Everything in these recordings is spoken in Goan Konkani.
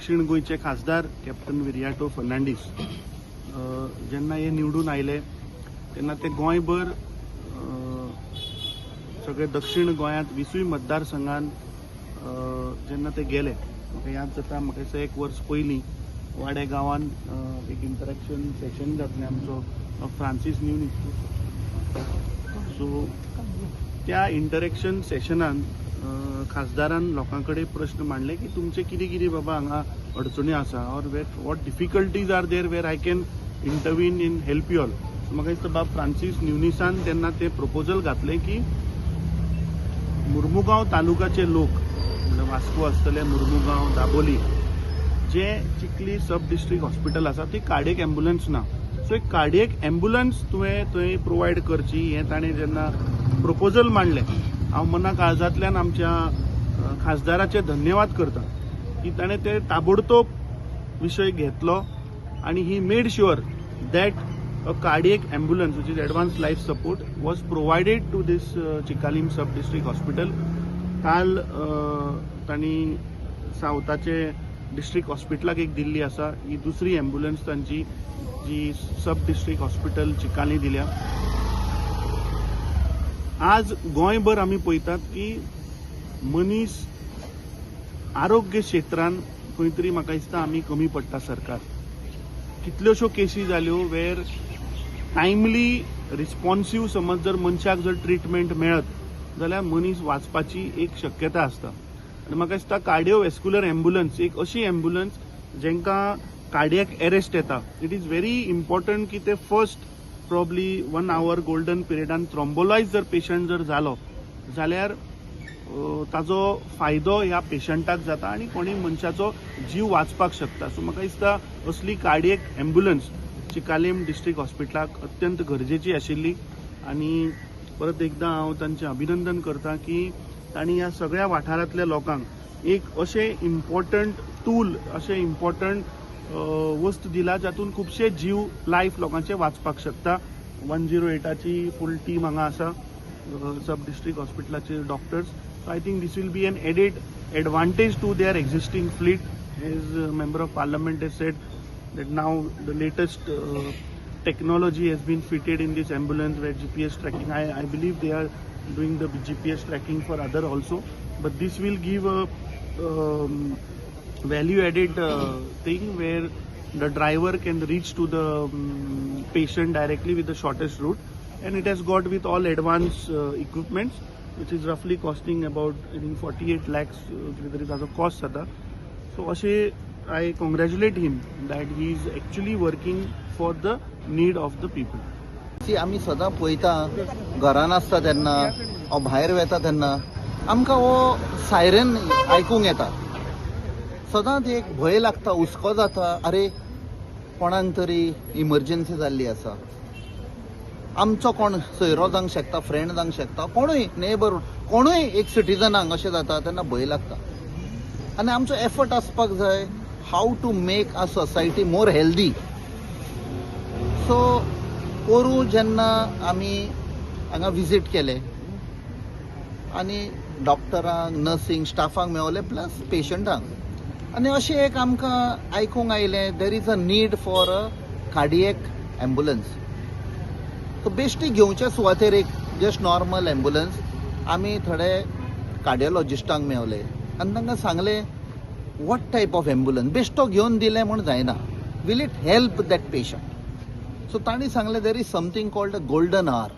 दक्षिण गोंयचे खासदार कॅप्टन विरियाटो फर्नांडीस जेन्ना हे निवडून आयले तेन्ना ते गोंयभर, सगळे दक्षिण गोंयांत 20 मतदारसंघान जेन्ना ते गेले, म्हाका याद जाता, म्हाका दिसता एक वर्स पयलीं वाडे गांवान एक इंटरेक्शन सेशन जातलें आमचो फ्रांसीस न्यूनीस. सो त्या इंटरेक्शन सेशनान खासदारान लोकां कडेन प्रश्न मांडले की तुमचे कितें कितें बाबा हांगा अडचणी आसा or where what difficulties are there where I can intervene and help you all. So म्हाका दिसता बाब फ्रांसीस न्युनिसान तेन्ना तें प्रपोजल घातलें की मुर्मुगांव तालुकाचे लोक, म्हणल्यार वास्को आसतले, मुर्मुगांव, दाबोली, जे चिखली सब डिस्ट्रिक्ट हॉस्पिटल आसा ती कार्डियक एम्बुलन्स ना. सो एक कार्डियक एम्बुलन्स तुवें थंय प्रोवायड करची हें ताणें जेन्ना प्रपोजल मांडलें, हांव मना काळजांतल्यान आमच्या खासदाराचे धन्यवाद करता की ताणें ते ताबडतोब विशय घेतलो आनी he made sure that a cardiac ambulance, which is advanced life support, was provided to this Chicalim sub district hospital. काल तांणी सावथाचे डिस्ट्रिक्ट हॉस्पिटलाक एक दिल्ली आसा. ही दुसरी एम्बुलन्स तांची जी सब डिस्ट्रिक्ट हॉस्पिटल चिकाली दिल्या. आज गोंयभर आमी पळयतात की मनीस आरोग्य क्षेत्रान खंय तरी म्हाका दिसता आमी कमी पडटा सरकार. कितल्योश्यो केसी जाल्यो वेर टायमली रिस्पॉन्सीव समज जर मनशाक जर ट्रिटमेंट मेळत जाल्यार मनीस वाचपाची एक शक्यता आसता. आनी म्हाका दिसता कार्डिओवेस्क्युलर एम्बुलन्स एक अशी एम्बुलन्स जेंकां कार्डियक अरेस्ट येता, it is very important की ते first probably one hour golden पिरियडान थ्रोम्बोलायज जर पेशंट जर जालो जाल्यार ताजो फायदो ह्या पेशंटाक जाता आनी कोणूय मनशाचो जीव वाचपाक शकता. सो म्हाका दिसता असली कार्डियक एम्बुलन्स चिकालीम डिस्ट्रिक्ट हॉस्पिटलाक अत्यंत गरजेची आशिल्ली आनी परत एकदां हांव तांचें अभिनंदन करता की तांणी ह्या सगळ्या वाठारांतल्या लोकांक एक अशें इम्पॉर्टंट टूल, अशें इम्पॉर्टंट वस्त दिला जातून खुबशे जीव, लायफ लोकांचे वाचपाक शकता. 108ची फूल टीम हांगा आसा, सब district हॉस्पिटलाचे doctors. So I think this will be an added advantage to their existing fleet. As Member of Parliament has said that now the latest technology has been fitted in this ambulance where GPS tracking. I believe they are doing the GPS tracking for other also, but this will give a value added thing where the driver can reach to the patient directly with the shortest route, and it has got with all advanced equipments, which is roughly costing about, I think, 48 lakhs कितें तरी ताजो कॉस्ट जाता. सो अशें I congratulate him that he is actually working for the need of the people. ती आमी सदां पळयता, घरान आसता तेन्ना ओ भायर वेता तेन्ना आमकां हो सायरन आयकूंक येता. सदांच एक भंय लागता, हुस्को जाता, अरे कोणाक तरी इमर्जन्सी जाल्ली आसा, आमचो कोण सोयरो जावंक शकता, फ्रेंड जावंक शकता, कोणूय नेबर, कोणूय एक सिटीजनाक अशें जाता तेन्ना भंय लागता. आनी आमचो एफर्ट आसपाक जाय how to make a society more healthy. So पोरूं जेन्ना आमी हांगा विजीट केले आनी डॉक्टरांक, नर्सींग स्टाफांक मेवले, प्लस पेशंटांक, आनी अशें एक आमकां आयकूंक आयलें, there is a need for a cardiac ambulance. So बेश्टी घेवच्या सुवातेर एक जस्ट नॉर्मल एम्बुलन्स, आमी थोडे कार्डियोलॉजिस्टांक मेवले आनी तांकां सांगलें, what type of ambulance, बेश्टो घेवन दिलें म्हूण जायना, will it help that patient? So तांणी सांगलें, there is something called a golden hour.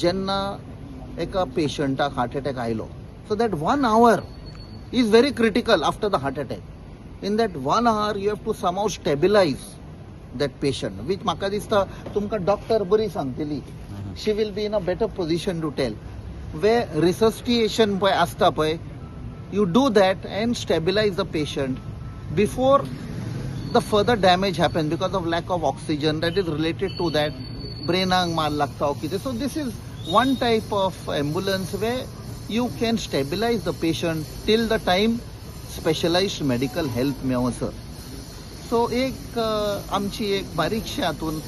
जेन्ना एका पेशंटाक हार्ट अटॅक आयलो, so that one hour is very critical after the heart attack. In that one hour you have to somehow stabilize that patient, which म्हाका दिसता तुमकां डॉक्टर बरी सांगतली. She will be in a better position to tell way resuscitation पळय आसता पळय, you do that and stabilize the patient before the further damage happen because of lack of oxygen that is related to that, ब्रेनाक मार लागता or कितें. So this is one type of ambulance where you can stabilize the patient till the time specialized medical help मेवसर. सो एक आमची एक बारीकशे हातून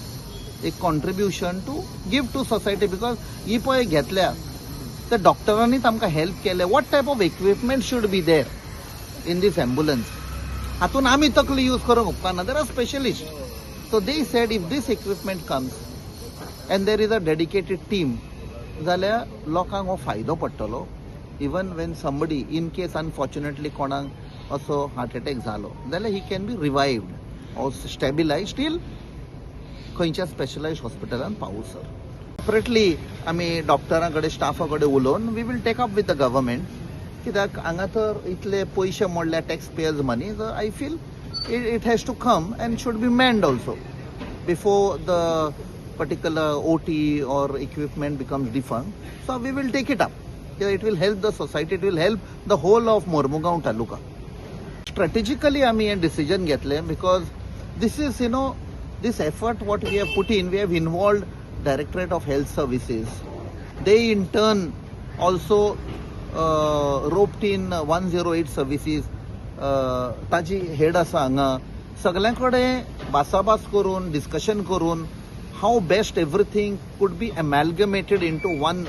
एक contribution to give to society, because ही पळय घेतल्या त्या डॉक्टरांनीच आमकां हेल्प केलें, what type of equipment should be there in this ambulance. हातून आमी तकली यूज करूंक उपकारना. There are specialist. So they said if this equipment comes and there is a dedicated team जाल्यार लोकांक हो फायदो पडटलो. Even when somebody, in case unfortunately कोणाक असो हार्ट अटॅक जालो जाल्यार he can be revived or stabilize till खंयच्या स्पेशलायज्ड हॉस्पिटलान पावसर. सेपरेटली आमी डॉक्टरां कडेन, स्टाफा कडेन उलोवन we will take up with the government, कित्याक हांगा तर इतले पयशे मोडल्या, tax payers money. I feel it has to come and should be manned also before the particular OT or equipment becomes defunct. So we will take it up. Yeah, it will help the society, it will help the whole of Mormugao Taluka. Strategically आमी हें डिसिजन घेतलें because this is this effort what we have put in, we have involved Directorate of Health Services. They in turn also roped in 108 services. ताजी हेड आसा हांगा. सगल्यां कडेन भासाभास करून, डिस्कशन करून, how best everything could be amalgamated into one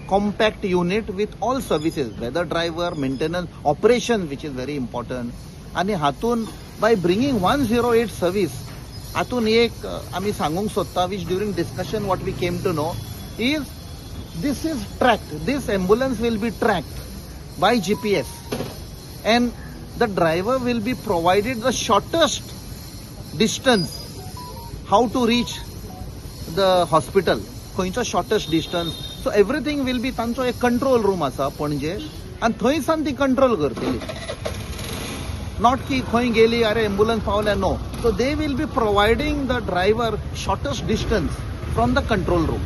compact unit with all services, whether driver, maintenance, operation, which is very important. आनी हातून by bringing 108 service, हातून एक आमी सांगूंक सोदता, which during discussion what we came to know is this is tracked. This ambulance will be tracked by GPS and the driver will be provided the shortest distance how to reach the hospital, खंयचो shortest distance. So everything will be, तांचो एक कंट्रोल रूम आसा पणजे आनी थंयसान ती कंट्रोल करतली. Not की खंय गेली, अरे एम्बुलन्स पावल्या, no. So they will be providing the driver shortest distance from the control room.